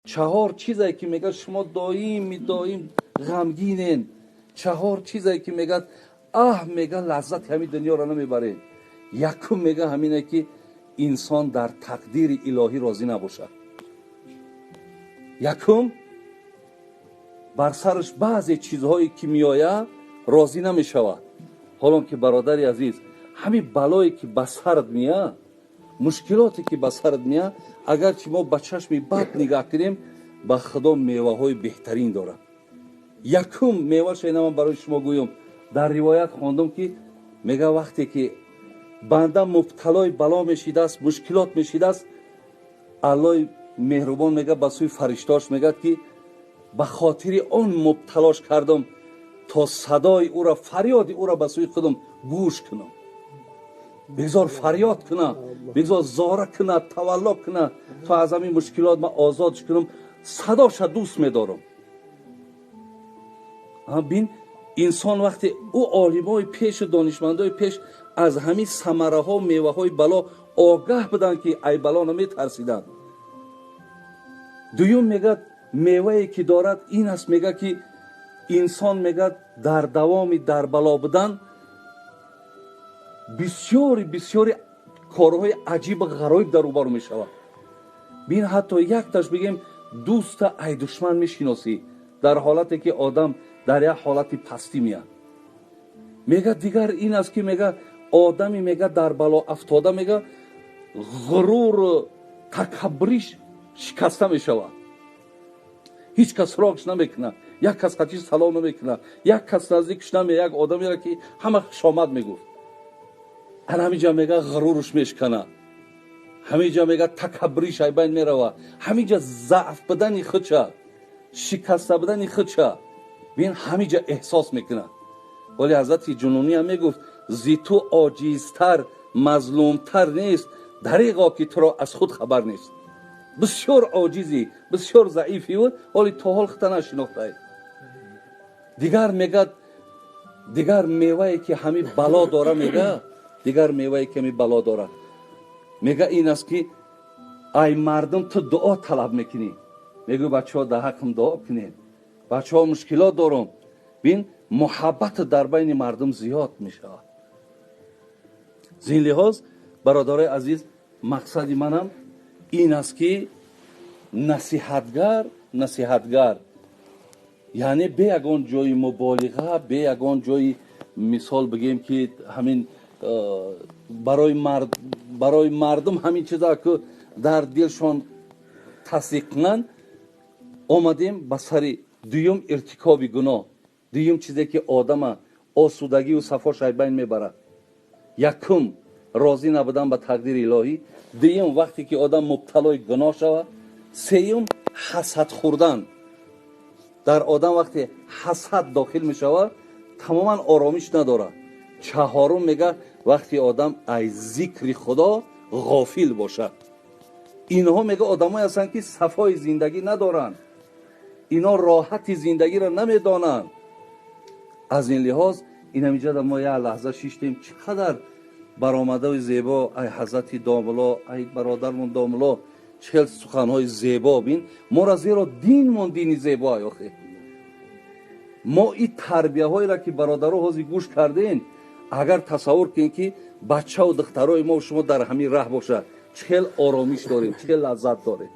Чаҳор чизе ки мегӯяд, шумо доими доим ғамгинен. Чаҳор чизе ки мегӯяд, аҳ, мега, лаззати ҳамин дунёро намебаред. Якум, мега, ҳамине ки инсон дар тақдири илоҳӣ розӣ набошад. Якум, бар сараш баъзе чизҳое ки меояд, розӣ намешавад. Ҳолон ки, бародари азиз, ҳамин балое ки ба сарат меяд, мушкилоте ки ба сарат меяд, агарчи мо ба чашми бад нигаҳ кунем, ба Худо меваҳои беҳтарин дорад. Якум меваша ина ман барои шумо гӯям. Дар ривоят хондум, ки мега, вақте ки банда мубталои бало мешидааст, мушкилот мешидааст, Аллои меҳрубон, мега, ба сӯи фариштаош мегӯяд, ки ба хотири он мубталош кардам, то садои ӯро, фарёди ӯро ба сӯи худам гӯш кунам. Бигзор фарёд кунад, бигзор зора кунад, тавалло кунад, то аз ҳамин мушкилот ман озодш кунам. Садоша дӯст медорам. Бин, инсон вақте ӯ олимои пешу донишмандои пеш аз ҳамин самараҳо, меваҳои бало огаҳ буданд, ки ай бало наметарсиданд. Дуюм, мегӯяд, мевае ки дорад ин аст, мегӯяд, ки инсон, мегӯяд, дар давоми дар бало будан бисёри бисёри корҳои аҷибу ғароиб дар рӯбарӯ мешавад. Бин, ҳатто якташ бигем, дӯста ай душман мешиносӣ дар ҳолате ки одам дар як ҳолати пастӣ меяд. Мега, дигар ин аст, ки мега, одами, мега, дар бало афтода, мега, ғуруру такаббуриш шикаста мешавад. Ҳеҷ кас суроғш намекунад, як кас қатиш салом намекунад, як кас наздикш наме. Як одамеро ки ҳама хушомад мегуфт, ана ҳаминҷа, мега, ғуруруш мешканад, ҳаминҷа, мега, такаббуриш айбайн мерава, ҳаминҷа заъф будани худша, шикаста будани худша, бин, ҳаминҷа эҳсос мекунад. Вале ҳазрати Ҷунунӣ ҳам мегуфт: «Зи ту оҷизтар, мазлумтар нест, дареғо ки туро аз худ хабар нест». Бисёр оҷизӣ, бисёр заифӣ, ҳоли то ҳол хута нашинохтаӣ. Дигар, мегӯяд, дигар мевае ки ҳамин бало дора, мега, дигар мевае ки ҳамин бало дорад, мега, ин аст, ки ай мардум ту дуо талаб мекунӣ. Мегӯй: «Бачаҳо, дар ҳаққам дуо кунед, бачаҳо, мушкилот дорум». Бин, муҳаббату дар байни мардум зиёд мешавад. Зин лиҳоз, бародарои азиз, мақсади манам ин аст, ки насиҳатгар, яъне бе ягон ҷои муболиға, бе ягон ҷои, мисол бигем, ки ҳамин барои мардум ҳамин чиза ку дар дилшон тасдиқ кунанд, омадем ба сари дуюм иртикоби гуноҳ. Дуюм чизе ки одама осудагию сафош айбайн мебарад: якум, розӣ набудан ба тақдири илоҳӣ; дуюм, вақте ки одам мубталои гуноҳ шавад; сеюм, ҳасад хӯрдан. Дар одам вақте ҳасад дохил мешавад, тамоман оромиш надорад. Чаҳорум, мега, вақте одам аз зикри Худо ғофил бошад. Инҳо, мега, одамое ҳастанд, ки сафои зиндагӣ надоранд, ино роҳати зиндагиро намедонанд. Аз ин лиҳоз, инамиҷода мо як лаҳза шиштем, чӣ қадар баромадаи зебо ай ҳазрати домуло, ай бародармон домуло, чӣ хел суханҳои зебо. Бин, моро зеро динмон дини зебо ай. Охе, мо и тарбияҳоеро ки бародаро ҳозир гӯш кардем, агар тасаввур кунем, ки бачаву духтарои мо шумо дар ҳамин раҳ бошад, чӣ хел оромиш дорем, чӣ хел лаззат дорем.